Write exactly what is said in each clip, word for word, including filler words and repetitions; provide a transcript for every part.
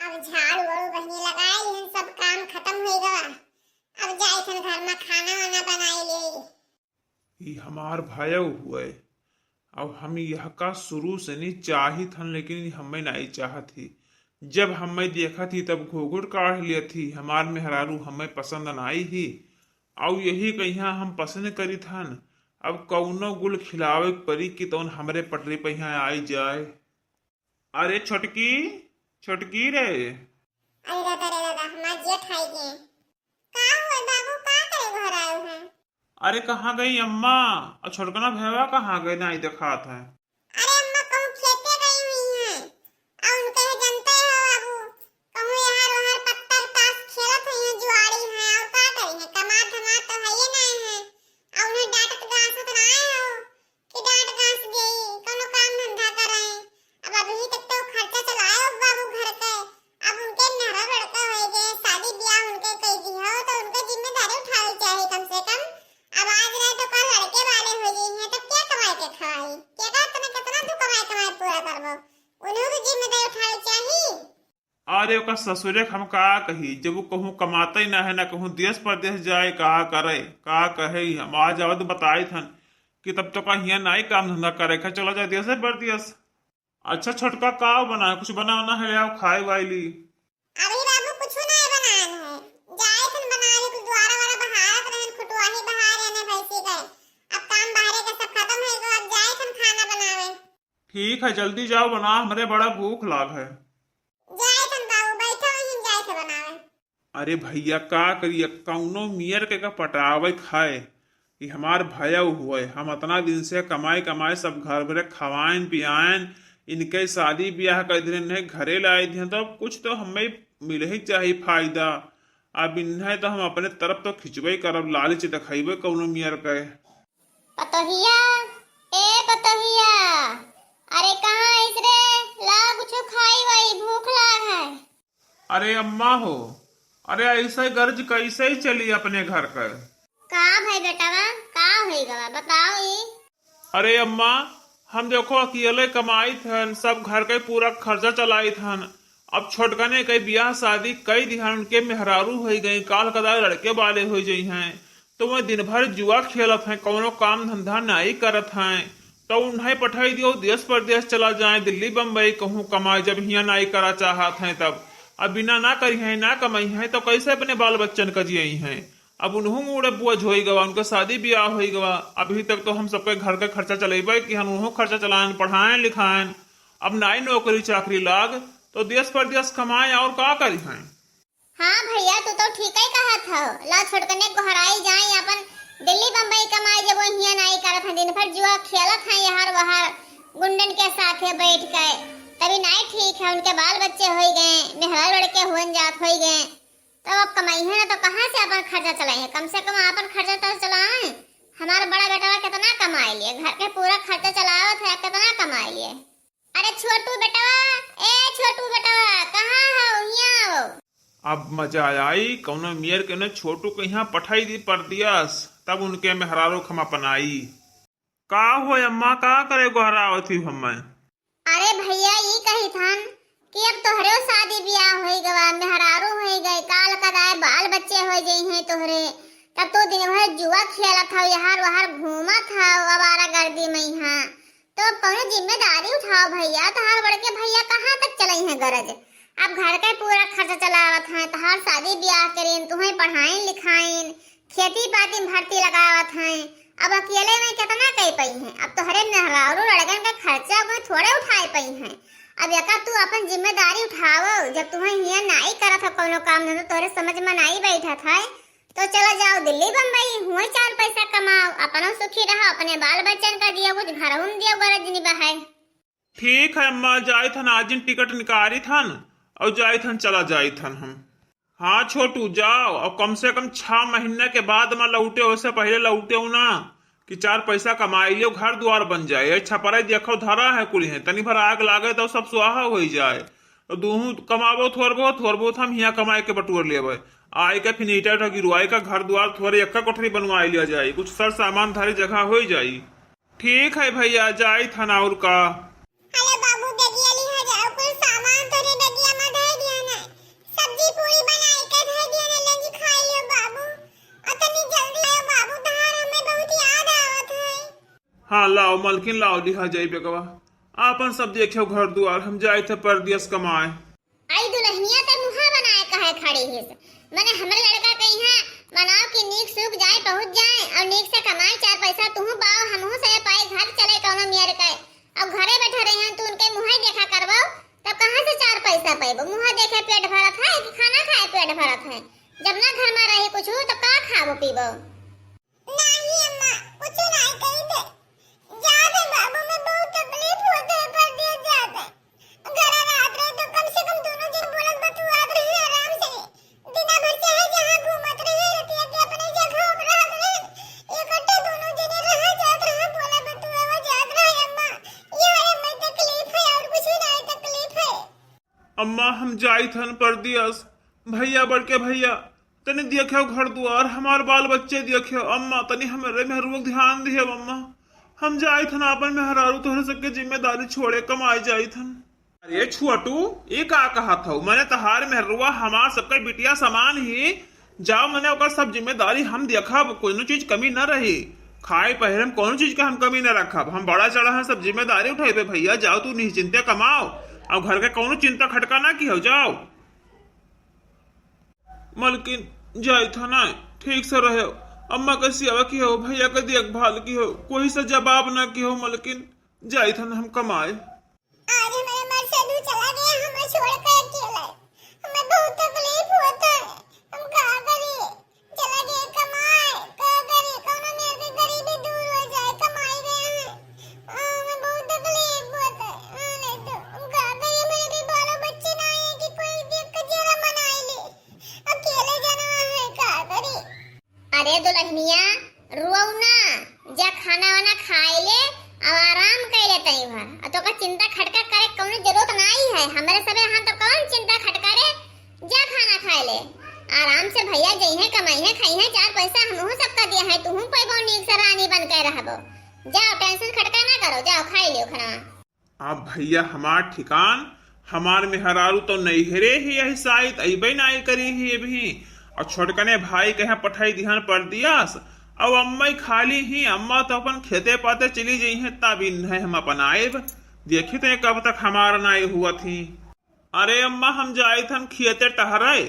अब झाड़ू वाड़ू बहिनी लगाए लिहन, सब काम खतम होइ गवा। अब जाइत हन घर मा खाना वाना बनाए ले। ई हमार भयउ हुए, अब हम यहका शुरू से नहीं चाहित हन, लेकिन ई हम्मे नाई चाहत ही। जब हम्मे देखत ही तब घूघूट काढ़ लियत ही। हमार मेहरारू हम्मे पसंद नाई ही, अउ यही कहिया हम पसंद करित हन। अब कउनो गुल खिलावे के परी कि तउन हमरे पटरी पे यहाँ आई जाए। अरे छोटकी, छोटकी रे। अरे दादा रे दादा, हमार जेठ आई गए। का हुआ बाबू, का करे घर आए हैं? अरे कहाँ गई अम्मा? और छोटकना भैया कहाँ गए, नाई देखात है? अरे अम्मा कहूँ खेते गई हुई हैं। और उनके है जनते हो बाबू, कहूँ यहाँ वहाँ पत्थर ताश खेलत हुई हैं, जुआड़ी हैं, और का करी हैं, कमात धमात तो है ये नहीं है। और उन्हें डांटत गांसत ना आए हो कि डांट गांस गई, कौनो काम धंधा करे। अब अभी तक तो खर्चा चलाए हो बाबू घर के, अब उनके नहरा लड़का हो गए, शादी ब्याह उनके कई दी हो तो उनके जिम्मेदारी उठावे चाहिए कम से कम। अब आज रहे तो कल लड़के वाले हो गई हैं, तब क्या कमाए के खाई, क्या का तने कितना तू कमाए कमाए पूरा करबो, उन्हों की जिम्मेदारी उठावे चाहिए। अरे ओकर ससुरे के हम का कही, जब वो कहूँ कमाते ही ना है, ना कहूँ देश परदेश जाए, का करे, का कहे, हम आ जाओ तो बताइत हन कि तब तो का हियाँ नाई काम धंधा करे, खा चला जाए देश परदेश। अच्छा छोटका, का बनाए, कुछ बना बना है ले आओ खाए वाए ली। अभी बाबू कुछ नहीं बनाए है, जाइत हन बनावे, कुछ दुआरा वारा बहारत रहन, खुटवाही बहार रहने भैंसी के, अब काम बहरे के सब खतम है गो, अब जाइत हन खाना बनावे। ठीक है, जल्दी जाओ बना, हमरे बड़ा भूख लाग है। जाइत हन बाबू, बैठो, वहीं जाइत है बनावे। अरे भैया, का करिए, कौनो मियर के का पटावे खाए, ई हमार भयउ हुए। हम अतना दिन से कमाए कमाए सब घर भरे खवाएन पियाएन, इनके शादी ब्याह कर दिले, इन्हें घरे लाए दिए, तो अब कुछ तो हमें मिले ही चाहिए फायदा। अब इन्हें तो हम अपने तरफ तो खिंचबे करब, लालच देखइबे कौनो मियर के। पतोहिया, ए पतोहिया, अरे कहाँ आइस रे? ला कुछ खाई वाई, भूख लाग है। अरे अम्मा हो, अरे ऐसे गर्ज कैसे ही चली अपने घर का? का भाई बेटवा, का होई गवा, बताओ ई। अरे अम्मा, हम देखो अकेले कमाइत हन, सब घर के पूरा खर्चा चलाइत हन। अब छोटकने के बियाह शादी कई दिहन, उनके मेहरारू होई गई, काल कदाल लड़के वाले होई जई हैं, तो वह दिन भर जुआ खेलत हैं, कौनो काम धंधा नाई करत हैं। तो उन्हें पठाई दियो देश परदेश चला जाए, दिल्ली बम्बई कहूँ कमाए, जब हियाँ नाई करा चाहत हैं तब। अब बिना ना करी हैं, ना कमाई हैं, तो कैसे अपने बाल बच्चन का जियई हैं? अब उन्हों मूड़े बुआ होई गवा, उनका शादी ब्याह होई गवा। अभी तक तो हम सबके घर का खर्चा चलेबे कि हम उन्हों खर्चा चलाएन, पढ़ाएन लिखाएन। अब नाई नौकरी चाकरी लाग तो देश परदेश कमाए, और का करी हैं? हाँ भैया, तू तो ठीक ही कहत हो। ला छोटकने गोहराई जाए अपन दिल्ली बम्बई कमाए, जब वो हियाँ नाई करत हैं, दिन भर जुआ खेलत हैं यहार वहार गुंडन के साथे बैठ के, तभी नाई ठीक है। उनके बाल बच्चे होई गए, मेहरा लड़के होन जात होई गए, तब अब कमाई है ना तो कहाँ से अपन खर्चा चलाई है? कम से कम अपन खर्चा तो चलाए। हमारा बड़ा बेटवा कितना कमाई लिए, घर के पूरा खर्चा चलावत है, कितना कमाई लिए। अरे छोटू बेटवा, ए छोटू बेटवा, कहाँ हो? हियाँ आओ। अब मजा आई, कौनो मियर के ने छोटू के यहाँ पठाई दी परदियस, तब उनके मेहरारू खमा पनाई। का हो अम्मा, का करे गोहरावत ही हमें? अरे भैया, ई कही थन कि अब तोहरे शादी ब्याह होई गवा, मेहरारू होई गए, काल कदाए बाल बच्चे हो जई हैं तोहरे, तब तो दिन भर जुआ खेलत हव, यहार वहार घूमत हव आवारा गर्दी में यहाँ। तो अब कौनो जिम्मेदारी उठाओ भैया, तोहार बड़के भैया कहाँ तक चलई हैं गरज? अब घर के पूरा खर्चा चलावत हैं, तोहार शादी ब्याह करेन, तुहें पढ़ाइन लिखाइन, खेती बाती में भर्ती लगावत हैं। अब अकेले में कितना कई पई हैं? अब तोहरे मेहरारू लड़कन का खर्चा कोई थोड़े उठाए पई हैं। अब एका तू अपन जिम्मेदारी उठावो, जब तुहें हियाँ नाई करत हो कौनो काम धंधा, तोहरे समझ में नाई बैठत है, तो चला जाओ दिल्ली बम्बई, हुआं चार पैसा कमाओ, अपनो सुखी रहो, अपने बाल बच्चन का दियो, कुछ घरहू में दियो, गरज नहीं बहाए। ठीक है अम्मा, जाइत हन, आजिन टिकट निकालित हन और जाइत हन, चला जाइत हन हम। हाँ छोटू, जाओ, और कम से कम छह महीना के बाद में लौटे, ओसे पहले लौटे ना, कि चार पैसा कमाई लियो, घर द्वार बन जाए। ये छपरा देखो धरा है कुल है, तनी भर आग लागे तो सब स्वाहा हो जाए। तो दूहू कमाबो थोर बहुत, थोर बहुत हम हियाँ कमाए के बटुअर लेबे। आए के फिर ईटा उठा गिरवाए का घर द्वार थोरे एक्का कोठरी बनवाए लिया जाए, कुछ सर सामान धारी जगह हो जाई। ठीक है भैया, जाइत हन और का। हेलो बाबू, डगिया लिहा जाओ, कुल सामान तोरे डगिया में धर दिया ना, अउ मलकिन लाव लिहा जाई बेगवा, आपन सब देखेउ घर दुआर, हम जाइत है परदेस कमाए। आई दुलहिनिया ते मुहा बनाए कहे खड़ी हिस, मने हमरे लड़का के इहाँ मनाओ कि नीक सूख जाए, पहुँच जाए अउ नीक से कमाए, चार पैसा तुहू पाओ, हमहू से पाई, घर चले कउनो मेर के। अउ घरे बैठे रहिहन तू उनके मुँहे देखा करबो, तब कहाँ से चार पैसा पैबो? मुँहे देखे पेट भरत है कि खाना खाए पेट भरत है? जब ना घर में रही कुछ तो का खाबो पीबो? नाही अम्मा, कुछ नाही कही दे। जात है बाबू, मैं बहुत तकलीफ होत है, परदेस जात है। घर रात रहे तो कम से कम दोनों जन बोलत बतुआत रहे आराम से। दिना भर चाहे जहाँ घूमत रहे, रतिया के अपने जगह पर रहत रहे। इकट्ठे दोनों जने रहा जात रहा, बोला बतुआवा जात रहे अम्मा। यह है अम्मा तकलीफ है, और कुछ नाही तकलीफ है। अम्मा, हम जाइत हन परदेस। भैया, बड़के भैया, तनी देखेउ घर दुआर, हमार बाल बच्चे देखेउ। अम्मा, तनी हमरे मेहरुआ के ध्यान दिहेउ अम्मा। हम जाइत हन आपन मेहरारू तोहरे सबके जिम्मेदारी छोड़े, कमाए जाइत हन। अरे छोटू, ई का कहत हउ? मने तहार मेहरुआ हमार सबके बिटिया समान ही। जाओ, मने ओकर सब जिम्मेदारी हम देखब, कउनो चीज कमी न रही। खाए पहिरे में कउनो चीज के हम कमी न रखब। हम बड़ा चढ़ा है, सब जिम्मेदारी उठइबे भैया। जाओ तू निश्चिंते कमाओ, अउ घर के कउनो चिंता खटका ना किहो। जाओ। मलकिन, जाइत ह ना, ठीक से रहेउ। अम्मा के सेवा किहो, भैया के देखभाल किहो, कोई से जवाब ना किहो मलकिन। जाइत ह ना हम कमाए। आज हमारे मर्सेधू चला गया, हमें छोड़ के अकेला। हमें बहुत तकलीफ होत है, हम का करी? चला गया कमाए, का करी? कउनो मेर के गरीबी दूर हो जाए, कमाई गया है। आ, हमें बहुत तकलीफ होत है। आ, नहीं तो हम का करी? हमारे भी बालो बच्चे ना है कि कोई देख के चेहरा मनाई ले। अकेले जना है, का करी? अरे दुलहिनिया, रोउ ना, जा खाना वाना खाए ले, अउ आराम कइ ले तनी भर। अउ तोका चिंता खटका करे कउनो जरूरत नाई है, हमरे सबे यहाँ तो कउन चिंता खटका रे? जा खाना खाए ले, आराम से भैया जइहें, कमइहें, खइहें, चार पैसा हमहू सबका दिया है, तुहू पैबो नीक से रानी बन के रहबो। जाओ, tension खटका ना करो, जाओ खाए लियो खाना। अब भैया हमार ठिकान, हमार मेहरारू तो नैहरे ही यही साइत अइबे नाई करी ही अभी। अउ छोटकने भाई कहे पठाई दिहन परदेस, अउ अम्मा ही खाली ही, अम्मा तो अपन खेते पाते चली जइहें, तब इन्हें हम अपन आएब। देखी तो कब तक हमार नाई हुआ थी। अरे अम्मा, हम जाइत हन खेते टहरे,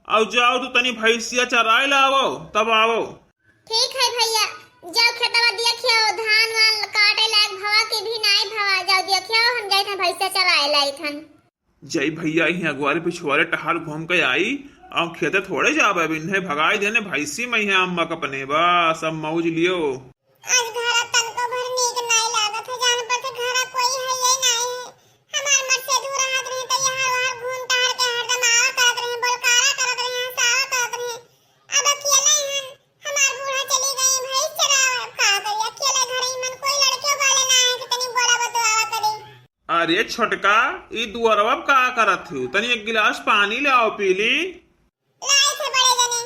अउ जाओ तू तनी भैंसिया चराए लावो, तब आवो। ठीक है भैया, जाओ खेतवा देखियो, धान वान काटे लायक भवा कि भी नाई भवा, जाओ देखियो, हम जाइत हन भैंसिया चराए लाइत हन। जय भैया, इहाँ अगुवारे पिछुआरे टहर घूम के आई, अउ खेते थोड़े जाबे, अब इन्हें भगाई देने भैंसी में, इहाँ अम्मा का पने, बस अब मौज लियो। आज घर तनको भर नीक नाई लागत है, जान पर से घर कोई है ये नाई है। हमार मर्सेधू रहत रहे तो यहाँ वहाँ घूम टहर के हरदम आवा करत रहे, बोलकारा करत रहे, हंसावा करत रहे। अब अकेले हन, हमार बूढ़ा चली गई, भैंस चरावे, अब का करी? अकेले घर ही मन, कोई लड़के वाले ना है कि तनी बोला बतुआवा करे। अरे छोटका, ई दुअरवा का करत हो? तनी एक गिलास पानी ले आओ, पी ली। लाई थे बड़े जने।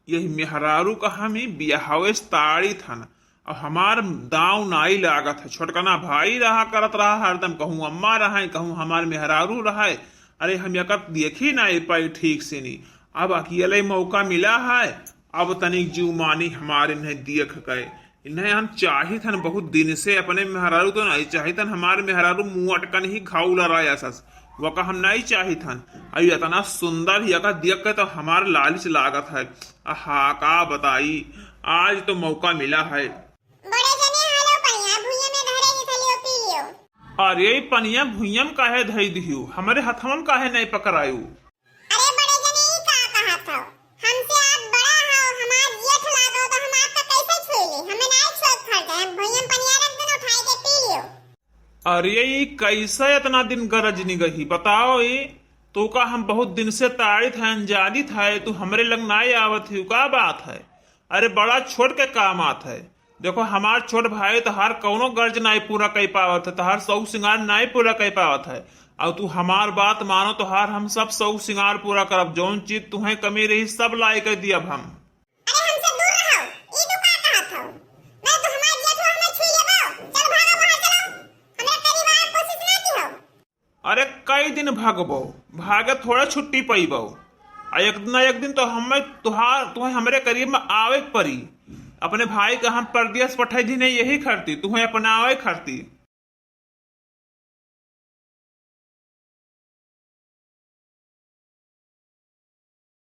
यही मेहरारू का हम ही बियाहवे से ताड़ित हन, अउ हमार दाँव नाई लागत है। छोटकना भाई रहा करत रहा हरदम, कहूँ अम्मा रहे, कहूँ हमार मेहरारू रहे। अरे हम एकर देखी नाई पाई ठीक से नी। अब अकेले मौका मिला है, अब तनिक जीव मानी हमार इन्हें देख के। इन्हें हम चाहित हन बहुत दिन से, अपने मेहरारू तो नाई चाहित हन, हमार मेहरारू मुँह अटकन ही घाव लड़ाया सस। वका हम नाई चाहित हन। अउ इतना सुंदर ही एका देख के तो हमार लालिच लागत है। आहा, का बताई, आज तो मौका मिला है। बड़े जने, हालो पनिया भुइया में धरे ही थलियो पी लियो। अरे, ई पनिया भुइया में काहे धई दिहू? हमरे हथवा में काहे नाई पकड़ायू? अरे बड़े जने, ई का कहत हौ? हमसे आप बड़ा हौ, हमार जेठ लागो, तो हम आपका कैसे छुई ले? हमें नाई छुए के फर्ज है, हम भुइया में पनिया रख देन, उठाई के पी लियो। अरे, ई कैसे इतना दिन गरज निगही? बताओ, ई तो का हम बहुत दिन से ताड़ित है, अनजानित है, तू हमरे लग नाई आवत ही, का बात है? अरे, बड़ा छोट के काम आत है। देखो, हमार छोट भाई तोहार कौनो गर्ज नाई पूरा कई पावत है, तोहार शौक सिंगार नाई पूरा कई पावत है। अउ तू हमार बात मानो, तोहार हम सब शौक सिंगार पूरा करब, जौन चीज तुहें कमी रही, सब लाई के दियब हम। अरे, हमसे दूर रहो, ई तू का कहत हो? मैं तो हमार जेठ हो, हमें छुई लेबो। चल भागो बाहर, चलो। हमरा करीब आए कोशिश ना की हो। अरे, कई दिन भगबो? भागे थोड़े छुट्टी पइबो। आ एक दिन ना एक दिन तो हमें तुहार, तुहें हमरे करीब में आवे के पड़ी। अपने भाई का हम परदेस पठाई दिहिन यही खरती, तुहैं अपनावै खरती।